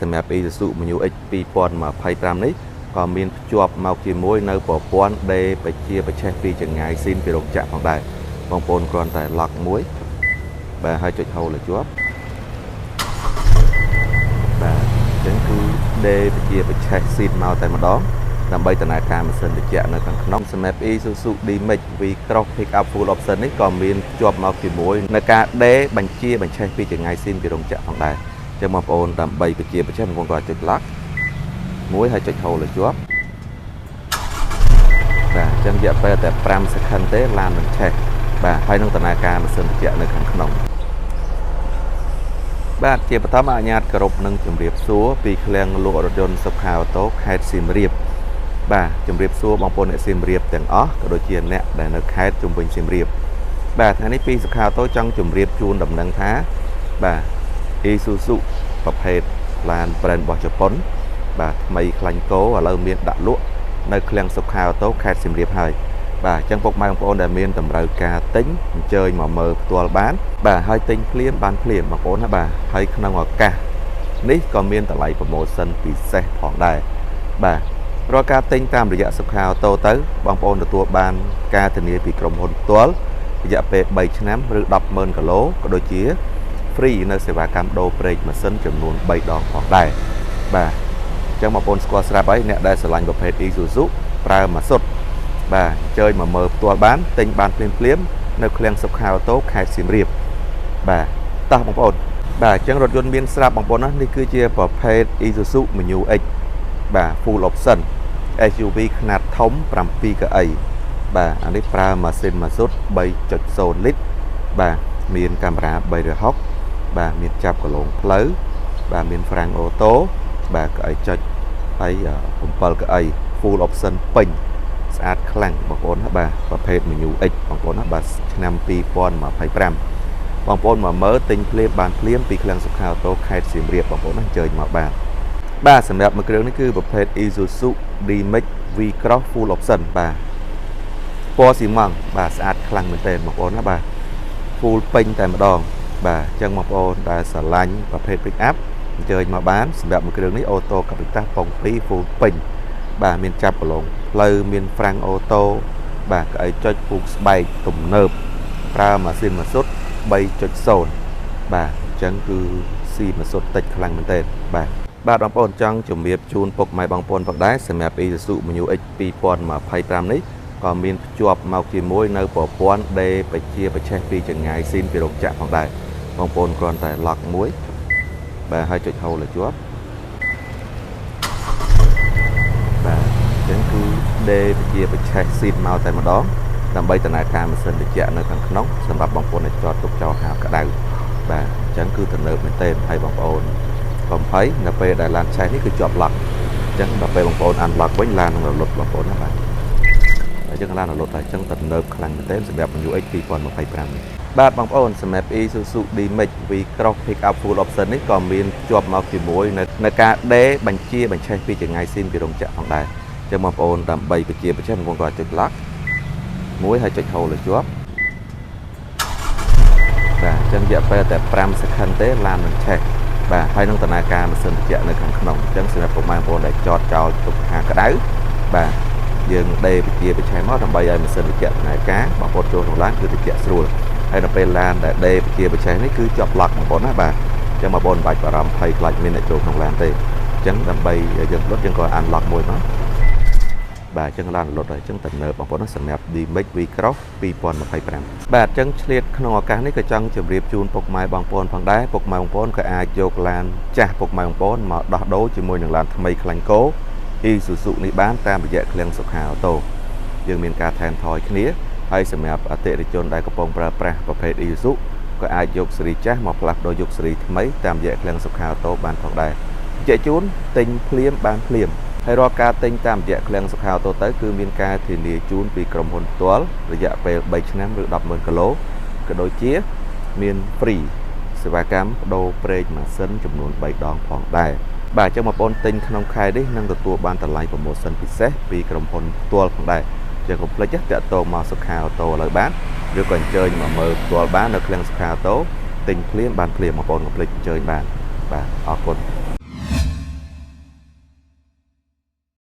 សម្រាប់ Isuzu Mu X 2025នេះក៏មានភ្ជាប់មកជាមួយនៅប្រព័ន្ធដេបជាបច្ឆេះពីចង្ងាយស៊ីនពីរោងចក្រផងដែរបងប្អូនគ្រាន់តែ lock មួយបាទហើយចុច hold ឲ្យជាប់បាទអញ្ចឹងគឺដេបជាបច្ឆេះស៊ីនមកតែម្ដងដើម្បីដំណើរការម៉ាស៊ីនត្រជាក់នៅខាងក្នុងសម្រាប់ Isuzu D-Max V Cross Pickup Full Option នេះក៏មានភ្ជាប់មកជាមួយនៅការដេបញ្ជាបញ្ឆេះពីចង្ងាយស៊ីនពីរោងចក្រផងដែរអញ្ចឹងបងប្អូនដើម្បីបញ្ជាបញ្ឆេះបងប្អូនក៏ចុច lock មួយហើយចុច hold ឲ្យជាប់បាទអញ្ចឹងរយៈពេលតែ5 second ទេឡាននឹងឆេះបាទហើយនឹងដំណើរការម៉ាស៊ីនត្រជាក់នៅខាងក្នុងបាទជាបឋមអនុញ្ញាតគោរពនឹងជម្រាបសួរពីឃ្លាំងលក់រថយន្តសុខាអូតូខេត្តសៀមរាបបាទជម្រាបសួរបងប្អូនអ្នកសៀមរាបទាំងអស់ក៏ដូចជាអ្នកដែលនៅខេត្តជុំវិញសៀមរាបបាទថ្ងៃនេះពីសុខាអូតូចង់ជម្រាបជូនដំណឹងថាបាទ Isuzu ប្រភេទឡាន brand របស់ជប៉ុនបាទថ្មីខ្លាញ់គោឥឡូវមានដាក់លក់នៅឃ្លាំងសុខាអូតូខេត្តសៀមរាបហើយបាទអញ្ចឹងពុកម៉ែបងប្អូនដែលមានតម្រូវការទិញអញ្ជើញមកមើលផ្ទាល់បានបាទហើយទិញភ្លាមបានភ្លាមបងប្អូនណាបាទហើយក្នុងឱកាសនេះក៏មានតម្លៃpromotion ពិសេសផងដែរបាទរាល់ការទិញតាមរយៈសុខាអូតូទៅបងប្អូនទទួលបានការធានាពីក្រុមហ៊ុនផ្ទាល់រយៈពេល3ឆ្នាំឬ100000គីឡូក៏ដូចជា free នៅសេវាកម្មដូរប្រេងម៉ាស៊ីនចំនួន3ដងផងដែរបាទអញ្ចឹងបងប្អូនស្គាល់ស្រាប់ហើយអ្នកដែលស្រឡាញ់ប្រភេទ Isuzu ប្រើម៉ាស៊ុតបាទអញ្ជើញមកមើលផ្ទាល់បានទិញបានភ្លាមភ្លាមនៅឃ្លាំងសុខាអូតូខេត្តសៀមរាបបាទតោះបងប្អូនបាទអញ្ចឹងរថយន្តមានស្រាប់បងប្អូនណានេះគឺជាប្រភេទ Isuzu Mu X បាទ full option SUV ខ្នាតធំ7កៅអីបាទអានេះប្រើម៉ាស៊ីនម៉ាស៊ុត3.0លីត្របាទមានកាមេរ៉ា360បាទមានចាប់កន្លងផ្លូវបាទមានហ្វ្រាំង auto បាទកៅអីចុចហើយ7កៅអី full option ពេញស្អាតខ្លាំងបងប្អូនណាបាទប្រភេទ Mu X បងប្អូនណាបាទឆ្នាំ2025បងប្អូនមកមើលទិញភ្លាមបានភ្លាមពីឃ្លាំងសុខាអូតូខេត្តសៀមរាបបងប្អូនណាអញ្ជើញមកបាទបាទសម្រាប់មួយគ្រឿងនេះគឺប្រភេទ Isuzu D-Max V Cross Full Option បាទពណ៌ស៊ីម៉ង់បាទស្អាតខ្លាំងមែនទែនបងប្អូនណាបាទ full ពេញតែម្ដងបាទអញ្ចឹងបងប្អូនដែលស្រឡាញ់ប្រភេទ pick up អញ្ជើញមកបានសម្រាប់មួយគ្រឿងនេះauto កាពីតាប៉ុង2 full ពេញបាទមានចាប់ប្រឡងផ្លូវមានហ្វ្រាំង auto បាទកៅអីចុចពូកស្បែកទំនើបប្រើម៉ាស៊ីនម៉ាស៊ុត3.0បាទអញ្ចឹងគឺស៊ីម៉ាស៊ុតតិចខ្លាំងមែនទែនបាទបាទបងប្អូនចង់ជំរាបជូនពុកម៉ែបងប្អូនផងដែរសម្រាប់ Isuzu Mu X 2025នេះក៏មានភ្ជាប់មកជាមួយនៅប្រព័ន្ធដេបជាបច្ឆេះពីចង្ងាយស៊ីនពីរោងចក្រផងដែរបងប្អូនគ្រាន់តែ lock មួយបាទហើយចុច hold ឲ្យជាប់បាទអញ្ចឹងគឺដេបជាបច្ឆេះស៊ីនមកតែម្ដងដើម្បីដំណើរការម៉ាស៊ីនត្រជាក់នៅខាងក្នុងសម្រាប់បងប្អូនដែលចតទុកចោលហាលក្តៅបាទអញ្ចឹងគឺទំនើបមែនទែនហើយបងប្អូនកុំភ័យនៅពេលដែលឡានឆេះនេះគឺជាប់ lock អញ្ចឹងដល់ពេលបងប្អូន unlock វិញឡាននឹងរលត់បងប្អូនណាបាទអញ្ចឹងឡានរលត់ហើយអញ្ចឹងទំនើបខ្លាំងមែនទែនសម្រាប់ Mu X 2025នេះបាទបងប្អូនសម្រាប់ Isuzu D-Max V Cross Pickup Full Option នេះក៏មានភ្ជាប់មកជាមួយនៅនៅការដេបញ្ជាបញ្ឆេះពីចង្ងាយស៊ីនពីរោងចក្រផងដែរអញ្ចឹងបងប្អូនដើម្បីបញ្ជាបញ្ឆេះបងប្អូនក៏ចុច lock មួយហើយចុច hold ឲ្យជាប់បាទអញ្ចឹងរយៈពេលតែ5 second ទេឡាននឹងឆេះបាទហើយនឹងដំណើរការម៉ាស៊ីនត្រជាក់នៅខាងក្នុងអញ្ចឹងសម្រាប់ពុកម៉ែបងប្អូនដែលចតចោលទុកហាក្តៅបាទយើងដេបញ្ជាបញ្ឆេះមកដើម្បីឲ្យម៉ាស៊ីនត្រជាក់ដំណើរការបងប្អូនចូលក្នុងឡានគឺត្រជាក់ស្រួលហើយដល់ពេលឡានដែលដេបញ្ជាបញ្ឆេះនេះគឺជាប់ lock បងប្អូនណាបាទអញ្ចឹងបងប្អូនមិនបាច់បារម្ភភ័យខ្លាចមានអ្នកចូលក្នុងឡានទេអញ្ចឹងដើម្បីយើងលត់យើងក៏ unlock មួយមកបាទអញ្ចឹងឡានរលត់ហើយអញ្ចឹងទំនើបបងប្អូនណាសម្រាប់ D-Max V Cross 2025បាទអញ្ចឹងឆ្លៀតក្នុងឱកាសនេះក៏ចង់ជម្រាបជូនពុកម៉ែបងប្អូនផងដែរពុកម៉ែបងប្អូនក៏អាចយកឡានចាស់ពុកម៉ែបងប្អូនមកដោះដូរជាមួយនឹងឡានថ្មីខ្លាញ់គោ Isuzu នេះបានតាមរយៈឃ្លាំងសុខាអូតូយើងមានការថែមថយគ្នាហើយសម្រាប់អតិថិជនដែលកំពុងប្រើប្រាស់ប្រភេទ Isuzu ក៏អាចយកស៊េរីចាស់មកផ្លាស់ប្ដូរយកស៊េរីថ្មីតាមរយៈឃ្លាំងសុខាអូតូបានផងដែរជែកជូនទិញភ្លាមបានភ្លាមហើយរាល់ការទិញតាមរយៈឃ្លាំងសុខាអូតូទៅគឺមានការធានាជូនពីក្រុមហ៊ុនផ្ទាល់រយៈពេល3ឆ្នាំឬ100000គីឡូក៏ដូចជាមាន free សេវាកម្មប្ដូរប្រេងម៉ាស៊ីនចំនួន3ដងផងដែរបាទអញ្ចឹងបងប្អូនទិញក្នុងខែនេះនឹងទទួលបានតម្លៃpromotion ពិសេសពីក្រុមហ៊ុនផ្ទាល់ផងដែរចឹងកុំភ្លេចតាក់ទងមកសុខាអូតូឥឡូវបានឬក៏អញ្ជើញមកមើលផ្ទាល់បាននៅឃ្លាំងសុខាអូតូទិញភ្លាមបានភ្លាមបងប្អូនកុំភ្លេចអញ្ជើញបានបាទអរគុណ។